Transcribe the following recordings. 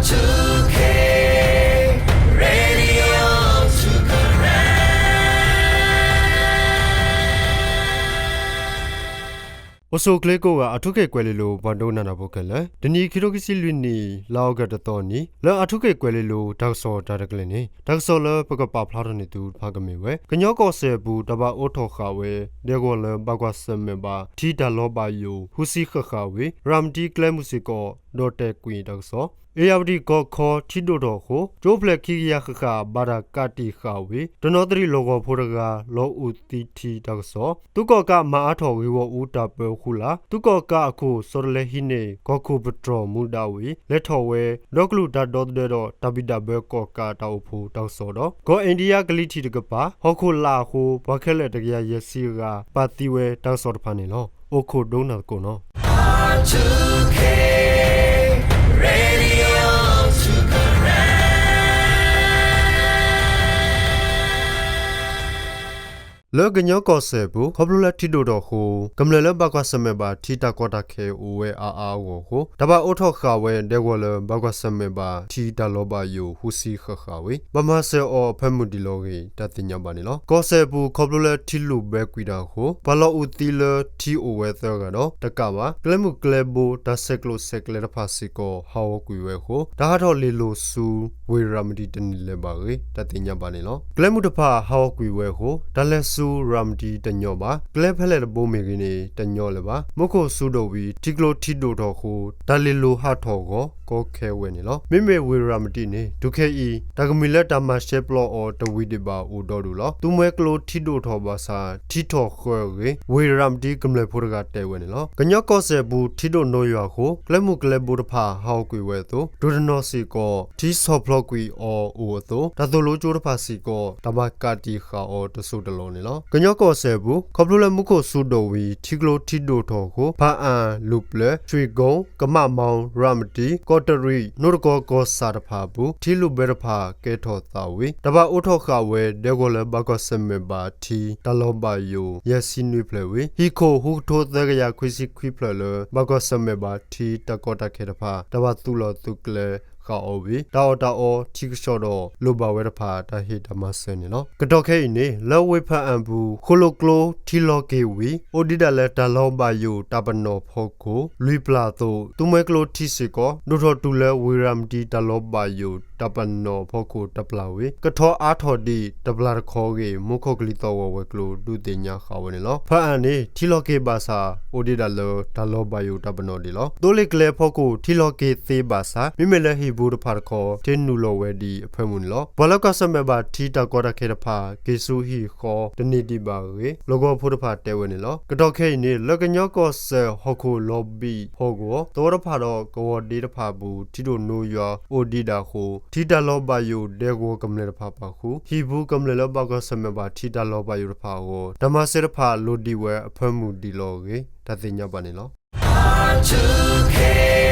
two K Radio two Karen အိၣ်ဆူၣ်အိၣ်ချ့ကိးဂၤ အၣ်ထူခ့ၣ်ကွဲၤလ့လိၤ ပှၤဒိကနၣ်တၢ်ဖိခဲလၢာ်, တနံၤခံထိခံဆံလွံၢ်နံၣ် လါအီကူးတသီအနံၤ လၢအၣ်ထူခ့ၣ်ကွဲၤလ့လိၤ တၢ်ကစီၣ်တၢ်ရဲၣ်တၢ်ကျဲၤန့ၣ် တၢ်ကစီၣ်လၢပကပာ်ဖျါထီၣ်န့ၢ်သုတဖၣ်ကမ့ၢ်ဝဲ ကညီကီၢ်စဲၣ်အပူၤ တၢ်ဘၣ်အိးထီၣ်ဃာ်ဝဲ ဒဲကဝီၤလၢဘၣ်ကွၢ်ဆၢၣ်မဲာ်ဘၣ် ထံတၢ်လီၤဘၣ်ယိၣ် ဃုဆံဃၣ်ဃၣ်ဝံၤ ရၤမတံကျဲမုၢ်စ့ၢ်ကီး ဒီၣ်တဲာ်ကွံာ်တၢ်ကစီၣ်, အ့ၣ်ယၣ်ဝတံၣ်ကီၢ်ခီ ထံဒိၣ်ထီၣ်အဃိ ကၠိဖျၢၣ်ခံကယၤဃၣ်ဃၣ် ဘၣ်တၢ်ကးတံာ်ဃာ်ဝံၤ တနီသရံၣ်လီၢ်ကဝီၤဖိတဂၤ လီၤအုးသံထံတၢ်ကစီၣ်, သုးကီၣ်ကးမၤအါထီၣ် ဂ့ၢ်ဂီၢ်အူတၢ်ပၢဃိလၢ်, သုးကီၣ်ကးအခိၣ် စီၤတလဲဟံးန့ၢ် ကီၢ်ခိၣ်ပတြီၢ်မူဒါဝံၤ လဲၤထီၣ်ဝဲ ဒီကလုာ်တၢ်ဒီသဒၢဒီး တၢ်ဘံၣ်တၢ်ဘၢကီၣ်ကးတၢ်အိၣ်ဖှိၣ်တၢ်ကစီၣ်ဒီး ကီၢ်အ့ၣ်ဒံယါကလံၤထံးတကပၤ ဟီၣ်ခိၣ်လာ်အဃိ ပှၤခဲလၢာ်တကယၤယဲၢ်ဆံဂၤ ပာ်သံဝဲတၢ်ကစီၣ်တဖၣ်န့ၣ်လီၤ. အိၣ်ခိးဒိကနၣ်သကိးနီၤ. Radio two Karen လၢကညီကီၢ်စဲၣ်အပူၤ ခီဖျိလၢထံဒိၣ်ထီၣ်အဃိ ကမျၢၢ်လၢဘၣ်ကွၢ်ဆၢၣ်မဲာ်ဘၣ်ထံတၢ်ကီတၢ်ခဲအိၣ်ဝဲအါအါအဂီၢ်အဃိ တၢ်ဘၣ်အိးထီၣ်ဃာ်ဝဲ ဒဲကဝီၤလၢဘၣ်ကွၢ်ဆၢၣ်မဲာ်ဘၣ်ထံတၢ်လီၤဘၣ်ယိၣ် ဃုဆံဃၣ်ဃၣ်ဝံၤ ဘၣ်မၤစၢၤအီၤအဖၢမုၢ်ဒံးလီၤအဂ့ၢ် တၢ်သ့ၣ်ညါဘၣ်န့ၣ်လီၤ. ကီၢ်စဲၣ်အပူၤ ခီဖျိလၢထံလူၢ်ဘၢကွံာ်တၢ်အဃိ ပှၤလီၤအုးသံလၢထံအိၣ်ဝဲသၢဂၤဒီး တကးဘၣ် ကျဲမုၢ်ကျဲဘိ တၢ်ဆဲးကျိးဆဲးကျဲတဖၣ်စ့ၢ်ကီး ဟးဂီၤကွံာ်ဝဲအဃိ တၢ်ဟးထီၣ်လ့ၤလိာ်ဆူ ဝ့ၢ်ရၤမတံတန့ၢ်လၢၤဘၣ်အဂ့ၢ် တၢ်သ့ၣ်ညါဘၣ်န့ၣ်လီၤ. ကျဲမုၢ်တဖၣ်ဟးဂီၤကွံာ်ဝဲအဃိ တၢ်လဲၤဆူရၤမတံတညီဘၣ်, ကျဲဖဲလဲၣ်တဘိမ့ၢ်ဂ့ၤန့ၣ် တညီလၢၤဘၣ်. မူခိၣ်စူၤဒိၣ်ဝံၤ ထံကျိထံဒိၣ်ထီၣ်အဃိ တၢ်လ့ၤလိာ်ဟးထီၣ်ဂီၤကီခဲဝဲန့ၣ်လီၤ. မ့မ့ၢ်ဝ့ၢ်ရၤမတံန့ၣ် တုၤခဲအံၤ တၢ်ကမှံၤလၢတၢ်မၤရှဲပျီအီၤတဝံၤဒံးဘၣ်အိၣ်ဒီဒူၣ်လီၤ. သုမှဲကျိထံဒိၣ်ထီၣ်ဘၣ်ဆၣ် ထံထီၣ်ဃၢအဂ့ၢ် ဝ့ၢ်ရၤမတံကမျၢၢ်ဖိတဂၤတဲဝဲန့ၣ်လီၤ. ကညီကီၢ်စဲၣ်အပူၤ ထံဒိၣ်နိယွၤအဃိ ကျဲမုၢ်ကျဲဘိတဖၣ်ဟးဂီၤကွံာ်ဝဲအသိး ဒိၣ်တနီၤစ့ၢ်ကီး ထံဆီၣ်ဖျိးကွံာ်အီၤအိၣ်အသိး တၢ်သိၣ်လိကၠိတဖၣ်စ့ၢ်ကီး တၢ်ဘၣ်ကးတံာ်ဃာ်အီၤတစိၢ်တလီၢ်န့ၣ်လီၤ. ကညီကီၢ်စဲၣ်အပူၤ ခီဖျိလၢမူခိၣ်စူၤဒိၣ်ဝံၤ ထံကျိထံဒိၣ်ထီၣ်အဃိ ဖၣ်အၣ်, လူၢ်ပျဲၢ်, ဆွ့ၣ်ကိၣ်, ကမၣ်မီ, ရၤမတံ, ကီးတရံး, နိတကီကီၢ်ဆၣ်တဖၣ်အပူၤ ထံလူၢ်ဘၢတဖၣ်ကဲထီၣ်သးဝံၤ တၢ်ဘၣ်အိးထီၣ်ဃာ်ဝဲ ဒဲကဝီၤလၢဘၣ်ကွၢ်ဆၢၣ်မဲာ်ဘၣ်ထံတၢ်လီၤဘၣ်ယိၣ် ယဲၢ်ဆံနွံဖျၢၣ်ဝံၤ ဟံၣ်ခိၣ်ဟူးကထိသၢကယၤခွံဆံခွံဖျၢၣ်လၢ ဘၣ်ကွၢ်ဆၢၣ်မဲာ်ဘၣ်ထံတၢ်ကီတၢ်ခဲတဖၣ် တၢ်ဘၣ်သူၣ်လီၤသုးကျဲၤဃာ်အီၤဝံၤ တၢ်အီၣ်တၢ်အီထံကဆှီဒီး လိၣ်ဘၣ်ဝဲတဖၣ် တၢ်ဟ့ၣ်တၢ်မၤစၢၤန့ၣ်လီၤ. ကတီၢ်ခဲအံၤန့ၣ် လၢဝ့ၢ်ဖၣ်အၣ်အပူၤ ဃိၣ်လိာ်ကျိထံလီၤက့ၤဝံၤ အိၣ်ဒံးဒၣ်လၢတၢ်လီၤဘၣ်ယိၣ်တၢ်ပနီၣ်ဖီခိၣ် လွံၢ်ပျၢ်အသိး သုမှဲကျိထံစ့ၢ်ကီး ဒိၣ်ထီၣ်တုၤလၢဝ့ၢ်ရၤမတံတၢ်လီၤဘၣ်ယိၣ်တၢ်ပနီၣ်ဖီခိၣ်တပျၢ်ဝံၤ ကထီအါထီၣ်ဒံးတပျၢ်တခီအဂ့ၢ် မူခိၣ်ကလံၤသီၣ်ဂီၤဝဲၤကျိၤ ဒုးသ့ၣ်ညါဃာ်ဝဲန့ၣ်လီၤ. ဖၣ်အၣ်န့ၣ် ထံလီၤက့ၤဘၣ်ဆၣ် အိၣ်ဒံးဒၣ်လၢတၢ်လီၤဘၣ်ယိၣ်တၢ်ပနီၣ်ဒံးလီၤ. သိလ့ၣ်ကျဲအဖီခိၣ် ထံလီၤက့ၤသ့ဘၣ်ဆၣ် မ့မ့ၢ်လၢဟံၣ်ပူၤတဖၣ်တခီ ထံနုာ်လီၤဝဲဒံးအဖၢမုၢ်န့ၣ်လီၤ. ပှၤလၢကွၢ်ဆၢၣ်မဲာ်ဘၣ်ထံတၢ်ကီတၢ်ခဲတဖၣ် က့ၤဆူဟံၣ်ဃီတန့ၢ်ဒံးဘၣ်အဂ့ၢ် လီၢ်ကဝီၤဖိတဖၣ်တဲဝဲန့ၣ်လီၤ. ကတီၢ်ခဲအံၤန့ၣ် လၢကညီကီၢ်စဲၣ်ဟီၣ်ခိၣ်လီၤဘံၣ်ဟီၣ်ကဝီၤ သဝီတဖၣ်ဒီးကဝီၤဒ့တဖၣ်အပူၤ ထံဒိၣ်နိယွၤအိၣ်ဒံးဒၣ်အဃိ ထံတၢ်လီၤဘၣ်ယိၣ်ဒဲကဝီၤကမျၢၢ်တဖၣ်ပာ်ဃုာ် ဟံၣ်ပူၤကမျၢၢ်လၢဘၣ်ကွၢ်ဆၢၣ်မဲာ်ဘၣ်ထံတၢ်လီၤဘၣ်ယိၣ်တဖၣ်အဂီၢ် တၢ်မၤစၢၤတဖၣ်လိၣ်ဒံးဝဲအဖၢမုၢ်ဒံးလီၤအဂ့ၢ် တၢ်သ့ၣ်ညါဘၣ်န့ၣ်လီၤ. Radio two Karen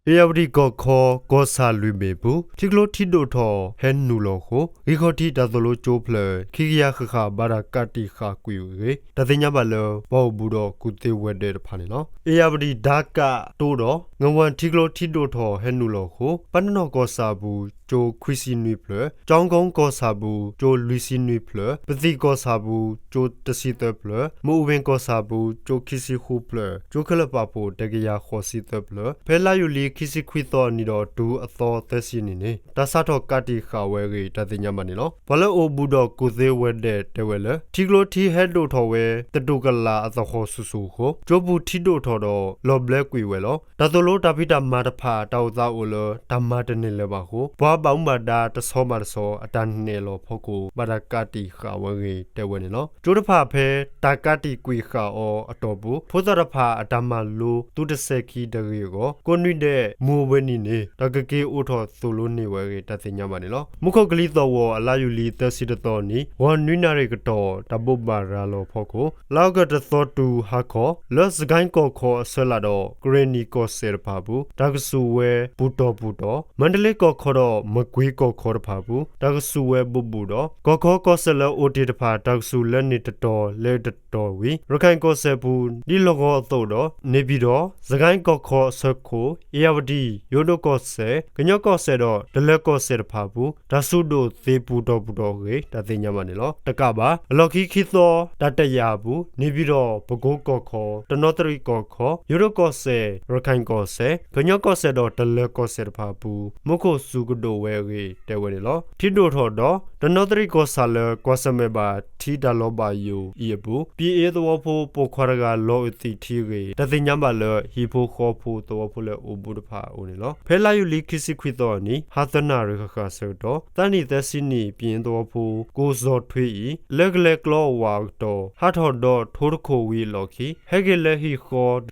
အ့ၣ်ယၣ်ဝတံၣ်ကီၢ်ခီ ကီၢ်ဆၣ်လွံၢ်ဘ့ၣ်အပူၤ ထံကျိထံဒိၣ်ထီၣ် ဟဲနုာ်လီၤအဃိ ဂံၢ်ခီၣ်ထံးတၢ်သိၣ်လိကၠိဖျၢၣ် ခံကယၤဃၣ်ဃၣ် ဘၣ်တၢ်ကးတံာ်ဃာ်ကွံာ်အဂ့ၢ် တၢ်သ့ၣ်ညါဘၣ်လၢ ပှၤအိၣ်ဘူးဒီးကူၣ်သ့ဝဲၤဒၢးတဖၣ်န့ၣ်လီၤ. အ့ၣ်ယၣ်ဝတံၣ်ဒါကးတိဒီး ငဝၢၢ်ထံကျိထံဒိၣ်ထီၣ် ဟဲနုာ်လီၤအဃိ ပၢ်တနီၣ်ကီၢ်ဆၣ်အပူၤ ကၠိခွံဆံနွံဖျၢၣ်, ကၠီကီကီၢ်ဆၣ်အပူၤ ကၠိလွံၢ်ဆံနွံဖျၢၣ်, ပသံၣ်ကီၢ်ဆၣ်အပူၤ ကၠိတဆံသၢဖျၢၣ်, မအူဝ့ၢ်ကီၢ်ဆၣ်အပူၤ ကၠိခံဆံဃုဖျၢၣ်, ကၠိခဲလၢာ်ပာ်ဖှိၣ် တကယၤဃိးဆံသၢဖျၢၣ် ဖဲလါယူၤလံ ခံဆံခွံသီအနံၤဒီးတုၤအသီသၢဆံနံၤန့ၣ် တၢ်စးထီၣ်ကးတံာ်ဃာ်ဝဲအဂ့ၢ် တၢ်သ့ၣ်ညါဘၣ်န့ၣ်လီၤ. ပှၤလၢအိၣ်ဘူးဒီးကူၣ်သ့ဝဲၤဒၢးတဲဝဲလၢ ထံကျိထံဟဲဒိၣ်ထီၣ်ဝဲ သတူၢ်ကလာ်အသဟီၣ်ဆူၣ်ဆူၣ်အဃိ ကၠိပူၤထံဒိၣ်ထီၣ်ဒီး လီၤဘျၢကွံာ်ဝဲလီၤ. တၢ်သိၣ်လိတၢ်ဖံးတၢ်မၤတဖၣ် တၢ်အိၣ်သးအိၣ်လၢ တၢ်မၤတန့ၢ်လၢၤဘၣ်အဃိ ပှၤဘၣ်မူဘၣ်ဒါတဆီဘၣ်တဆီ အတၢ်နဲၣ်လီၤဖီခိၣ် ဘၣ်တၢ်ကးတံာ်ဃာ်ဝဲအဂ့ၢ် တဲဝဲန့ၣ်လီၤ. ကၠိတဖၣ်ဖဲ တၢ်ကးတံာ်ကွံာ်ဃာ်အီၤအတီၢ်ပူၤ ဖိသၣ်တဖၣ်အတၢ်မၤလိ သုတစဲးခံတဂ့ၤအဂီၢ် ကိးနွံဒဲး မုၢ်အိၣ်ဘှံးနံၤန့ၣ် တၢ်ကက့ၤအိးထီၣ်သိၣ်လိန့ၢ်ဝဲအဂ့ၢ် တၢ်သ့ၣ်ညါဘၣ်န့ၣ်လီၤ. မူခိၣ်ကလံၤသီၣ်ဂီၤ အလါယူၤလံ သၢဆံတသီအနံၤ ဂီၤနွံနၣ်ရံၣ်ကတီၢ် တၢ်ဘိးဘၣ်ရၤလီၤဖီခိၣ် လါအီကူးတသီတုၤဟါခီ လၢစကဲၣ်ကီၢ်ခီအဆၢလၢ်ဒီး ကရ့ၣ်နံၣ်ကီၢ်စဲၣ်တဖၣ်အပူၤ တၢ်ကစူၢ်ဝဲပူၤတီၢ်ပူၤတီၢ်, မါတလ့ကီၢ်ခီဒီး မကွ့ကီၢ်ခီတဖၣ်အပူၤ တၢ်ကဆူၣ်ဝဲဘူးဘူးဒီး ကီၢ်ခီကီၢ်စဲၣ်လၢအိၣ်တ့ၢ်တဖၣ် တၢ်ကဆူၣ်လၢန့ၣ်တတီၤလၢတတီၤဝံၤ ရခၢၣ်ကီၢ်စဲၣ်ပူၤ ဒ်လီၢ်ကဝီၤအသိးဒီး န့ၣ်ပၠံၣ်တီၣ် စကဲၣ်ကီၢ်ခီအဆၢခိၣ် အ့ၣ်ယၣ်ဝတံၣ် ယိၤဒိၣ်ကီၢ်စဲၣ် ကညီကီၢ်စဲၣ်ဒီး တလၢၤကီၢ်စဲၣ်တဖၣ်အပူၤ တၢ်ဆူၣ်ဒိၣ်သ့ပူၤတီၢ်ပူၤတီၢ်အဂ့ၢ် တၢ်သ့ၣ်ညါဘၣ်န့ၣ်လီၤ. တကးဘၣ် အလီၢ်ခံခံသီ တၢ်တယာ်အပူၤ န့ၣ်ပၠံၣ်တီၣ် ပကိကီၢ်ခီ တနီသရံၣ်ကီၢ်ခီ ယိၤဒိၣ်ကီၢ်စဲၣ် ရခၢၣ်ကီၢ်စဲၣ် ကညီကီၢ်စဲၣ်ဒီးတလၢၤကီၢ်စဲၣ်တဖၣ်အပူၤ မူခိၣ်စူၤကဒိၣ်ဝဲအဂ့ၢ် တဲဝဲန့ၣ်လီၤ. ထံဒိၣ်ထီၣ်ဒီး တနီသရံၣ်ကီၢ်ဆၣ်လၢ ကွၢ်ဆၢၣ်မဲာ်ဘၣ်ထံတၢ်လီၤဘၣ်ယိၣ်အံၤအပူၤ ပၠံၣ်အ့ၣ်သဝီဖိပိာ်ခွါတဂၤလီၤအုးသံၣ်ထံအဂ့ၢ် တၢ်သ့ၣ်ညါဘၣ်လၢ ဟံၣ်ဖိဃီဖိသဝီဖိလၢအိၣ်ဘူးတဖၣ်အအိၣ်န့ၣ်လီၤ. ဖဲလါယူၤလံခံဆံခွံသီအနံၤ ဟါသၢနၣ်ရံၣ်ဃၣ်ဃၣ်အဆၢကတီၢ် သးနံၣ်သၢဆံနံၣ် ပၠံၣ်အ့ၣ်သဝီဖိ ကိၢ်စီၤထွ့အံၤ လၢကလဲၤကျီအဝၤအကတီၢ် ဟးထီၣ်ဒီးထိတခိၣ်ဝံၤအလီၢ်ခံ ဟဲက့ၤလၢဟံၣ်ဃီတ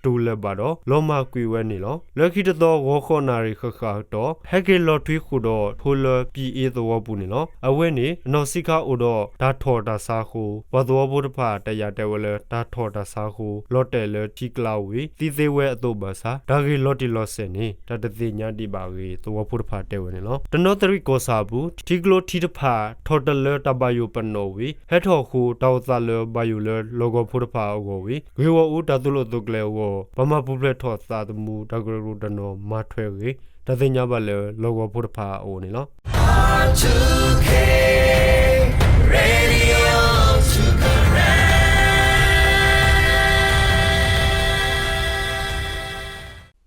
တူၢ်လၢၤဘၣ်ဒီး လီၤမၢ်ကွံာ်ဝဲန့ၣ်လီၤ. လၢခံတသီ ဂီၤဃိးနၣ်ရံၣ်ဃၣ်ဃၣ်အကတီၢ် ဟဲက့ၤလီၤထွံဃုာ်ဒီးထိလၢပၠံၣ်အ့ၣ်သဝီပူၤန့ၣ်လီၤ. အဝဲန့ၣ် အနီၢ်ဆံးခါအိၣ်ဒီးတၢ်ထီၣ်တၢ်ဆါအဃိ ပှၤသဝီဖိတဖၣ်တယာ်တဲဝဲလၢ တၢ်ထီၣ်တၢ်ဆါအဃိ လီၤတဲာ်လၢထံကျါဝံၤ သံသ့ဝဲအသိးဘၣ်ဆၣ် တၢ်ဂ့ၢ်လီၤတံၢ်လီၤဆဲးန့ၣ် တၢ်တသ့ၣ်ညါဒံးဘၣ်အဂ့ၢ် သဝီဖိတဖၣ်တဲဝဲန့ၣ်လီၤ. တနီသရံၣ်ကီၢ်ဆၣ်အပူၤ ထံကျိထံတဖၣ် ထီၣ်တလၢတၢ်ဘၣ်ယိၣ်ပနီၣ်ဝံၤ ဟဲထီၣ်အဃိ တၢ်အိၣ်သးလၢဘၣ်ယိၣ်လၢလီၢ်ကဝီၤဖိတဖၣ်အဂီၢ်ဝံၤ ဂ့ၢ်ဂီၢ်အူတၢ်သိၣ်လိသကိးအဂီၢ် ပှၤမၤပူၤဖျဲးထီၣ်သးသမူတၢ်ကရၢကရိတနီၤ မၤထွဲအဂ့ၢ် တၢ်သ့ၣ်ညါဘၣ်လၢလီၢ်ကဝီၤဖိတဖၣ်အအိၣ်န့ၣ်လီၤ.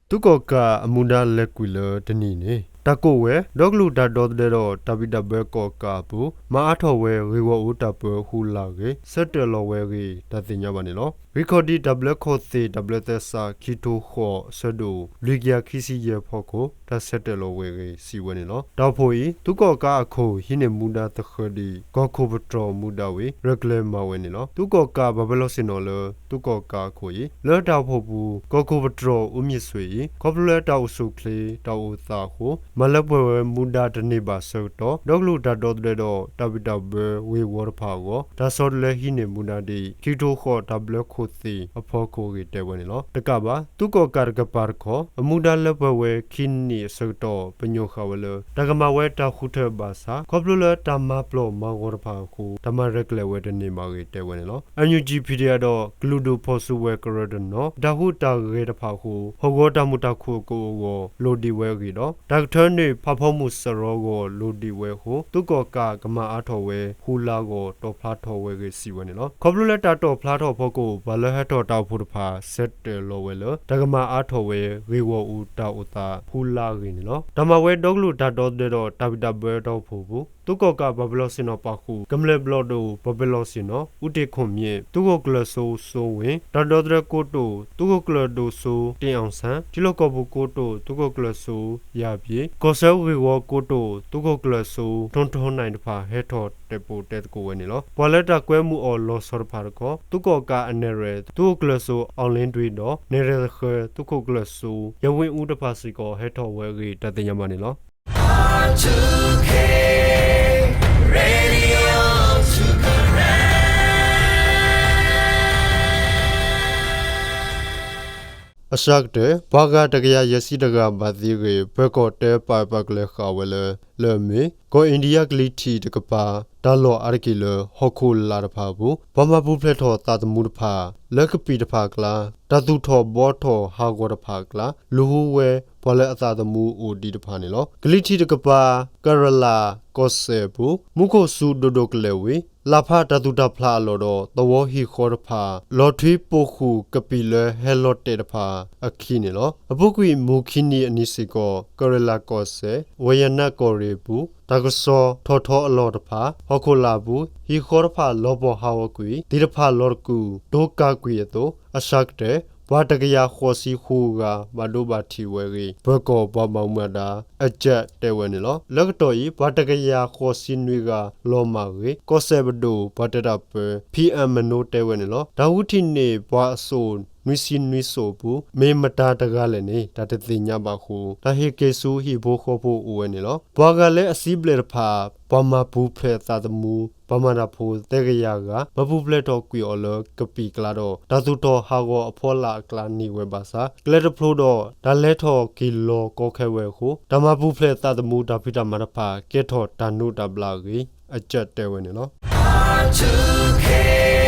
သုးကီၣ်ကးအမူဒါလဲၤကွံာ်လၢတနံၤန့ၣ် တၢ်ကိးဝဲ ဒီကလုာ်တၢ်ဒီသဒၢဒီးတၢ်ဘံၣ်တၢ်ဘၢကီၣ်ကးအပူၤ မၤအါထီၣ်ဝဲဂ့ၢ်ဂီၢ်အူတၢ်ပၢဟူလၢ်အဂ့ၢ် ဆၢတဲာ်လီၤဝဲအဂ့ၢ် တၢ်သ့ၣ်ညါဘၣ်န့ၣ်လီၤ. ရံၣ်ခီၣ်ဒံးတၢ်ဘျၢခိၣ်သ့ၣ်တၢ်ဘျၢသဲစး ခံထိဃိး အဆၢဒိၣ် လွံၢ်ကယၤခံဆံယဲၢ်ဖီခိၣ် တၢ်ဆၢတဲာ်လီၤဝဲအဂ့ၢ်စံးဝဲန့ၣ်လီၤ. တၢ်အိၣ်ဖှိၣ်အံၤ သုးကီၣ်ကးအခိၣ်ဟံးန့ၢ်မူဒါသဃၢၤဒံး ကီၢ်ခိၣ်ပတြီၢ်မူဒါဝံၤ ရဲၣ်ကျဲၤမၤဝဲန့ၣ်လီၤ. သုးကီၣ်ကးပှၤပၢၤလီၢ်ဆ့ၣ်နီၤလၢ သုးကီၣ်ကးအခိၣ်အံၤ လၢတၢ်အိၣ်ဖှိၣ်ပူၤ ကီၢ်ခိၣ်ပတြီၢ်အူမ့ၢ်စွ့အံၤ ခီဖျိလၢတၢ်အိၣ်ဆူၣ်အိၣ်ချ့တၢ်အိၣ်သးအဃိ မၤလၢပှဲၤဝဲမူဒါတန့ၢ်ဘၣ်အဆၢကတီၢ် ဒီကလုာ်တၢ်ဒီသဒၢဒီးတၢ်ဘံၣ်တၢ်ဘၢဂ့ၢ်ဝီတဖၣ်အဂီၢ် တၢ်ဆီတလဲဟံးန့ၢ်မူဒါဒ် ခံကထိဃိးတၢ်ဘျၢခိၣ်သ့ၣ်အဖီခိၣ်အဂ့ၢ်တဲဝဲန့ၣ်လီၤ. တကးဘၣ် သုးကီၣ်ကးတကပၤတခီ အမူဒါလၢပှဲၤဝဲခံနံၣ်အဆၢကတီၢ် ပညိၣ်ဃာ်ဝဲလၢ တၢ်ကမၤဝဲတၢ်ဃုထၢဘၣ်ဆၣ် ခီဖျိလၢတၢ်မၤပျီၢ်မၤဂီၤတဖၣ်အဃိ တၢ်မၤရဲၣ်ကျဲၤဝဲတန့ၢ်ဘၣ်အဂ့ၢ်တဲဝဲန့ၣ်လီၤ. အ ယူ ကၠံ ပီ ဒီး ကလုာ်ဒူၣ်ဖီၣ်စုကဝဲၤကရၢတနီၤ တၢ်ဟူးတၢ်ဂဲၤတဖၣ်အဃိ ဟီၣ်ကဝီၤတၢ်မုာ်တၢ်ခုၣ်အကိာ်အဂီၤလိၣ်ဒံးဝဲအဂ့ၢ်ဒီး တၢ်ကထၢနုာ်ဖးဖီမုၢ်စရီအဂီၢ်လိၣ်ဒံးဝဲအဃိ သုးကီၣ်ကးကမၤအါထီၣ်ဝဲ ဟူးလၢဂီၤတီၢ်ဖျါထီၣ်ဝဲအဂ့ၢ်စံးဝဲန့ၣ်လီၤ. ခီဖျိလၢတၢ်တီၢ်ဖျါထီၣ်အဖီခိၣ် ပှၤလၢဟဲထီၣ်တၢ်အိၣ်ဖှိၣ်တဖၣ် ဆၢတဲာ်လီၤဝဲလၢ တၢ်ကမၤအါထီၣ်ဝဲ ဂ့ၢ်ဂီၢ်အူတၢ်အိၣ်သးဟူးလၢအဂ့ၢ်န့ၣ်လီၤ. တၢ်မၤဝဲဒီကလုာ်တၢ်ဒီသဒၢဒီးတၢ်ဘံၣ်တၢ်ဘၢတၢ်အိၣ်ဖှိၣ်အပူၤ သုးကီၣ်ကးပှၤပၢၤလီၢ်ဆ့ၣ်နီၤပာ်ဃုာ် ကမျၢၢ်ဘျီၣ်ဒိၣ်ပှၤပၢၤလီၢ်ဆ့ၣ်နီၤ အူတ့ၢ်ခိၣ်မ့ၢ် သုးခိၣ်ကျၢၢ်စိ စိဝ့ၣ် တၢ်ဒီသဒၢကိတိာ် သုးခိၣ်ကျၢၢ်ဒိၣ်စိ တ့ၢ်အီၣ်ဆၣ် ထံလီၢ်ကီၢ်ပူၤကိတိာ် သုးခိၣ်ကျၢၢ်စိ ယၣ်ပျ့ၤ ကီၢ်ဆၢဂ့ၢ်ဝီကိတိာ် သုးခိၣ်ကျၢၢ်စိ ထိၣ်ထိၣ်နၣ်တဖၣ် ဟဲထီၣ်တဲာ်ပိာ်တဲသကိးဝဲန့ၣ်လီၤ. ပှၤလၢတၢ်ကွဲမုာ်အီၤလီၤဆီတဖၣ်တခီ သုးကီၣ်ကးအနဲၣ်ရွဲၣ် သုးခိၣ်ကျၢၢ်စိ အီၣ်လ့ဒွံဒီး နဲၣ်ရွဲၣ်သဃဲၤ သုးခိၣ်ကျၢၢ်စိ ယဝ့ၣ်အူတဖၣ်စ့ၢ်ကီး ဟဲထီၣ်ဝဲအဂ့ၢ် တၢ်သ့ၣ်ညါဘၣ်န့ၣ်လီၤ. အစှၤကတၢၢ် ပှၤဂၤတကယၤယဲၢ်ဆံတဂၤဘၣ်သံအဂ့ၢ် ပၢၤကီၢ်တဲပာ်ပာ်ကလဲၤဃာ်ဝဲလၢ လၢအမ့ၢ် ကီၢ်အ့ၣ်ဒံယါကလံၤထံးတကပၤ တၢ်လီၢ်အါတက့ၢ်လၢ ဟီၣ်ခိၣ်လာ်တဖၣ်အပူၤ ပှၤမၤပူၤဖျဲးထီၣ်သးသမူတဖၣ် လၢကပံာ်တဖၣ်အကျါ တၢ်သူၣ်ထီၣ်ဘှီထီၣ်ဟးဂီၤတဖၣ်အကျါ လူၤဟူဝဲပှၤလၢအသးသမူအိၣ်ဒံးတဖၣ်န့ၣ်လီၤ. ကလံၤထံးတကပၤ ကရလးကီၢ်စဲၣ်အပူၤ မူခိၣ်စူၤဒိၣ်ဒိၣ်ကလဲာ်ဝံၤ လၢ်ဖးတၢ်သူၣ်တၢ်ဖျးအလီၢ်ဒီး သဝီဟံၣ်ဃီတဖၣ် လီၤထွံပိာ်ဃုာ်ကပံာ်လၢဟဲလီၤတဲာ်တဖၣ်အခံန့ၣ်လီၤ. အပူၤကွံာ်မုၢ်ခံနံၤအနံၤစ့ၢ်ကီး ကရလးကီၢ်စဲၣ် ဝဲယနးကီၢ်ရ့ၣ်အပူၤ တၢ်ကစီၣ်ထီၣ်ထီအလီၢ်တဖၣ် ဟီၣ်ခိၣ်လာ်အပူၤ ဟံၣ်ဃီတဖၣ်လီၤပှီၢ်ဟးဂီၤကွံာ် သ့ၣ်တဖၣ်လီၤတကူၣ် ဒိကးကွံာ်အသိး အစှၤကတၢၢ် ပှၤတကယၤဃိးဆံဃိးဂၤ ဘၣ်ဒိဘၣ်ထံးဝဲအဂ့ၢ် ပၢၤကီၢ်ပှၤဘၣ်မူဘၣ်ဒါအကၠးတဲဝဲန့ၣ်လီၤ. လၢကတီၢ်အံၤ ပှၤတကယၤဃိးဆံနွံဂၤလီၤမၢ်အဂ့ၢ် ကီၢ်စဲၣ်ပဒိၣ်ပှၤတဲတၢ်ပၢ ဖံးအၣ်မနိတဲဝဲန့ၣ်လီၤ. တၢ်ဃုထံၣ်န့ၢ်ပှၤအစိၣ်နွံဆံနွံစိၣ်အပူၤ မ့ၢ်မတၤတဂၤလဲၣ်န့ၣ် တၢ်တသ့ၣ်ညါဘၣ်အဃိ တၢ်ဟ့ၣ်က့ၤဆူဟံၣ်ဖိဃီဖိအိၣ်ဝဲန့ၣ်လီၤ. ပှၤဂၤလၢအစံးဘျဲၣ်တဖၣ် ပှၤမၤပူၤဖျဲးသးသမူ ပှၤမၤတၢ်ဖိသၢကယၤဂၤ မၤပူၤဖျဲးထီၣ်ကွံာ်အီၤလၢကပံာ်ကျါဒီး တၢ်သူၣ်ထီၣ်ဟးဂီၤအဖီလာ်အကျါန့ၢ်ဝဲဘၣ်ဆၣ် ကျဲတဖျိဒီး တၢ်လဲၤထီၣ်က့ၤလီၤကီခဲဝဲအဃိ တၢ်မၤပူၤဖျဲးသးသမူတၢ်ဖံးတၢ်မၤတဖၣ် ကဲထီၣ်တၢ်နိးတၢ်ဘျးအဂ့ၢ် အကၢ်တဲဝဲန့ၣ်လီၤ.